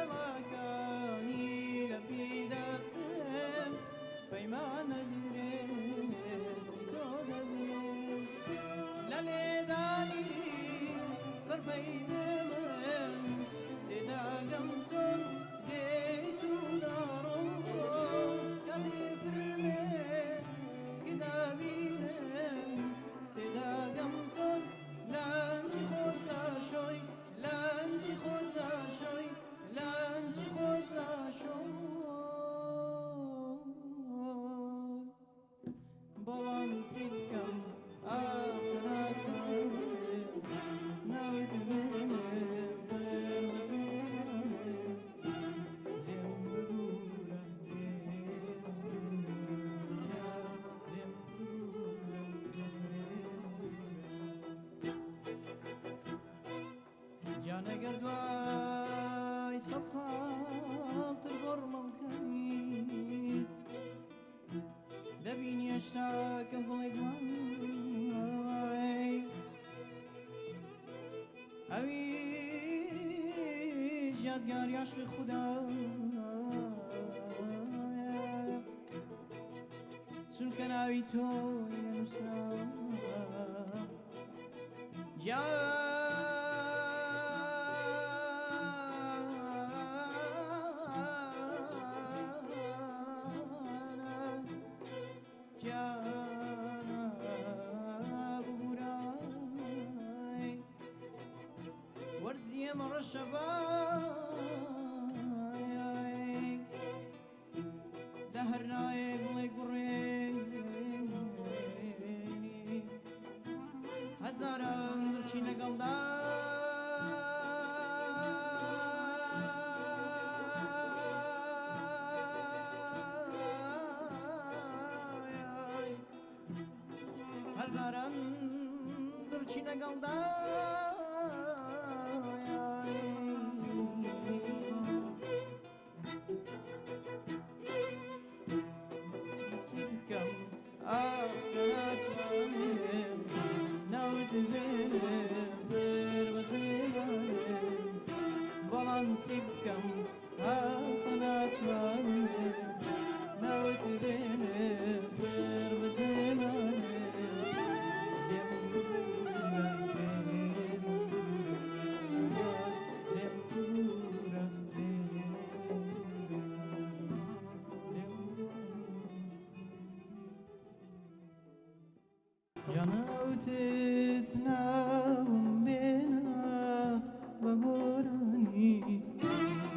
هێڵەکانی لەپی دەستم پەیمان ئەدرێسی تۆ دەدرێم لە لێدانی قرپەی دڵم تێداگەم چۆن دێیت و دەڕۆم کاتێ فرمێسک دەبینم تێداگەم چۆن لەنجی خۆت دەشۆی لەنجی خۆت دەشۆی لەنجی خۆت دەشۆی بەڵام چی بکەم ئاخ ناتوانم ناوت بێنم بەرمەزێنم لێم ببورە لێم ببورە لێم ببورە لێم ببورە گیانەگەر دوای سەد ساڵ تر گۆڕمم کەی دەبینی هێشتا کە گوڵێک وای ئەویش یادگاری عەشقی خودا چونکە ناوی تۆی نەنووسرا جانە جانە ببورای وەرزی ئێمە ڕەشەبای لە هەر لایەک گوڵێک بڕێنی هەزاران دڵچی لەگەڵدا هەزاران دڵچی لەگەڵدا چی بکەم ئاخ کە ناتوانم ناوت بێنم بر بە زمانم بەڵام چی بکەم ئاخ ناتوانم ناوت بێنم بر بە زمانم لێم ببورە لێم ببورە لێم ببورە جاناوتت ناوم بێنە بە گۆرانی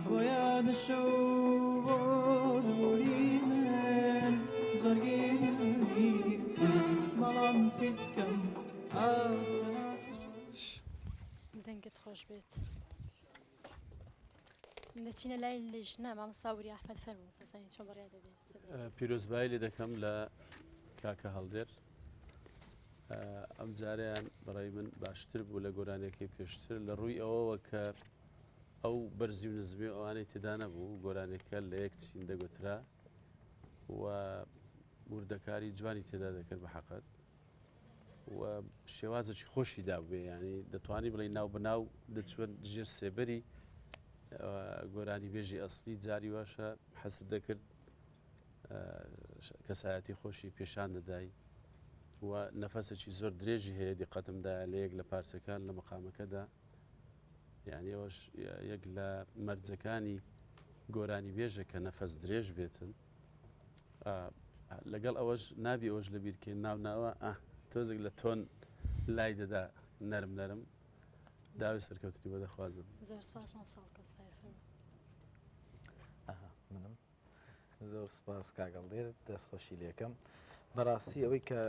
بۆ یاد شەو بۆ دووری من زۆر گریاوی بەڵام چی بکەم ئاخ دەنگت خۆش بێت. دەچینە لای لیژنە مامۆستا وریا ئەحمەد فەرموو بزانین چۆن بڕیار دەدەین لەسەر پیرۆزبایی لێ دەکەم لە کاکە هەڵدێر ئەم جارەیان بەڕای من باشتر بوو لە گۆرانیەکەی پێشتر لە ڕووی ئەوەوە کە ئەو بەرزی و نزمی و ئەوانەی تێدا نەبوو گۆرانیەکە لە یەک چین دەگوترا و وردەکاری جوانی تێدا دەکرد بە حەقەت و شێوازێکی خۆشی دابوێ ینی دەتوانی بڵێ ناو بەناو دەچوە ژێر سێبەری گۆرانی بێژی ئەسلی جاری واشە حەست دەکرد کەسایەتی خۆشی پێشان دەدای و نەفەسێکی زۆر درێژی هەیە دیقەتمدا لە یەک لە پارچەکان لە مەقامەکەدا یعنی ئەوەش یەک لە مەرجەکانی گۆرانی بێژە کە نەفەس درێژ بێتن لەگەڵ ئەوەش نابی ئەوەش لە بیرکەین ناو ناوە ئە تۆزێک لە تۆن لای دەدا نەرم نەرم داوای سەرکەوتنی بۆ دەخوازم. زۆر سپاس مامۆستا هەڵکەوت خێر فەرموو. ئەها منم زۆر سپاس کاک هەڵدێر دەست خۆشی لێکەم بەڕاستی ئەوەی کە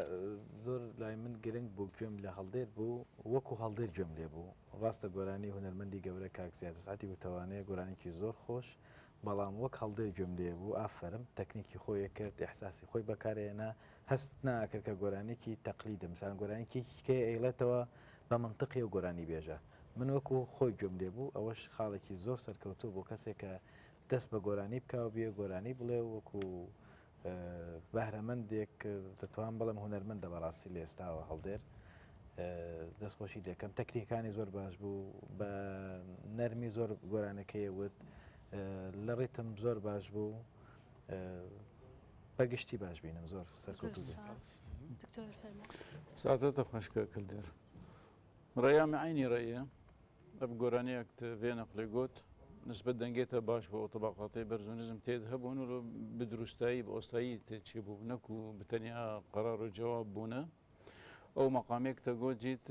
زۆر لای من گرنگ بوو گوێم لە هەڵدێر بوو وەکو هەڵدێر گوێم لێ بوو ڕاستە گۆرانی هونەرمەندی گەورە کاک زیاد سعەتی وتەوانەیە گۆرانێکی زۆر خۆش بەڵام وەک هەڵدێر گوێم لێ بوو ئافەرم تەکنیکی خۆی ئەکرد ئیحساسی خۆی بەکار ئەهێنا هەست ناکرد کە گۆرانیەکی تەقلیدە مثلا گۆرانیەکی کەی ئەیڵێتەوە بە مەنتقی ئەو گۆرانیبێژە من وەکو خۆی گوێم لێ بوو ئەوەش خاڵێکی زۆر سەرکەوتوو بۆ کەسێک کە دەست بە گۆرانی بکا و بێ گۆرانی بڵێ و وەکو بەهرەمەندێک دەتوان بڵێم هونەرمەندە بەڕاستی لە ئێستاوە هەڵدێر دەستخۆشی لێکەم تەکنیکانی زۆر باش بوو بە نەرمی زۆر گۆرانەکەی وت. لە ڕیتم زۆر باش بوو بە گشتی باش بینم زۆر سەرکەوتوو ساتەتە خۆش کاک هەلدێر ڕێیا من عەینی ڕێیە ئەب گۆرانیەک ڤێ نەقلێ گۆت نسبەت دەنگێتە باش بۆ ئەو تەباقاتەی بەرز و نزم تێد هەبوون و بدروستایی بە ئۆستایی تێ چێ بوو نەکو بتەنیا قەرار و جەواب بوونە ئەو مەقامێک تە گۆت جیت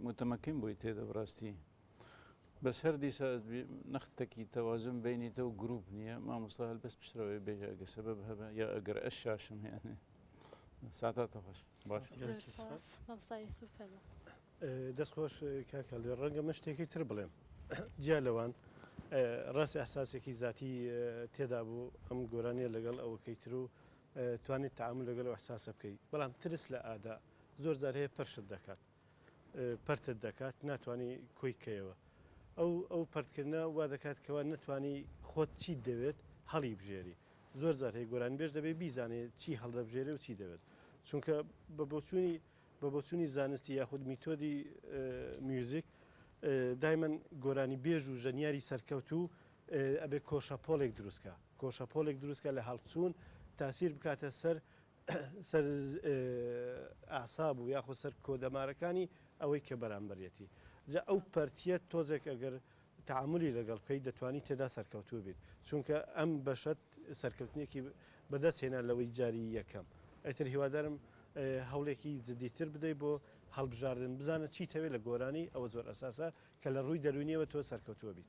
متمەکن بووی تێدە بڕاستی بەس هەر دیسا نەختەکی تەوازن بینی تە و گروپ نییە مامۆستا هەلبەست پشترەوەی بێژە ئەگە سەبەب هەبە یا ئەگەر ئەش شاشم یانێ ساتاتە خۆش باش دەست خۆش کاک هەڵدێر ڕەنگە من شتێکی تر بڵێم جیا لەوان ڕاست ئەحساسێکی زاتی تێدا بوو ئەم گۆرانیە لەگەڵ ئەوەکەی تر و توانیت تعامل لەگەڵ ئەو ئەحساسە بکەیت بەڵام ترس لە ئادا زۆر جار هەیە پەرشت دەکات پەرتت دەکات ناتوانانی کۆی کەیەوە ئەو ئەو پەرتکردە وا دەکات کەوا نەتوانی خۆت چیت دەوێت هەڵی بژێری زۆر جار هەیە گۆرانیبێژ دەبێت بیزانێت چی هەڵدەبژێرێ و چی دەوێت چونکە بە بۆچوونی بە بۆچوونی زانستی یاخود میتۆدی میوزیک دایمەن گۆرانی بێژ و ژەنیاری سەرکەوتوو ئەبێ کۆشەپۆلێک دروستکە کۆشەپۆلێک دروستکە لە هەڵچوون تاسیر بکاتە سەر سەر ئاساب و یاخود سەر کۆدەمارەکانی ئەوەی کە بەرامبەرەتی جا ئەو پەرتیە تۆزێک ئەگەر تەعامولی لەگەڵ بکەیت دەتوانی تێدا سەرکەوتوو بیت چونکە ئەم بەشەت سەرکەوتنێکی بەدەست هێنا لەوەی جاری یەکەم ئیتر هیوادارم هەوڵێکی جدیتر بدەیت بۆ هەڵبژاردن بزانە چی تەوێت لە گۆرانی ئەوە زۆر ئەساسە کە لە ڕووی دەروونیەوە تۆ سەرکەوتووە بیت.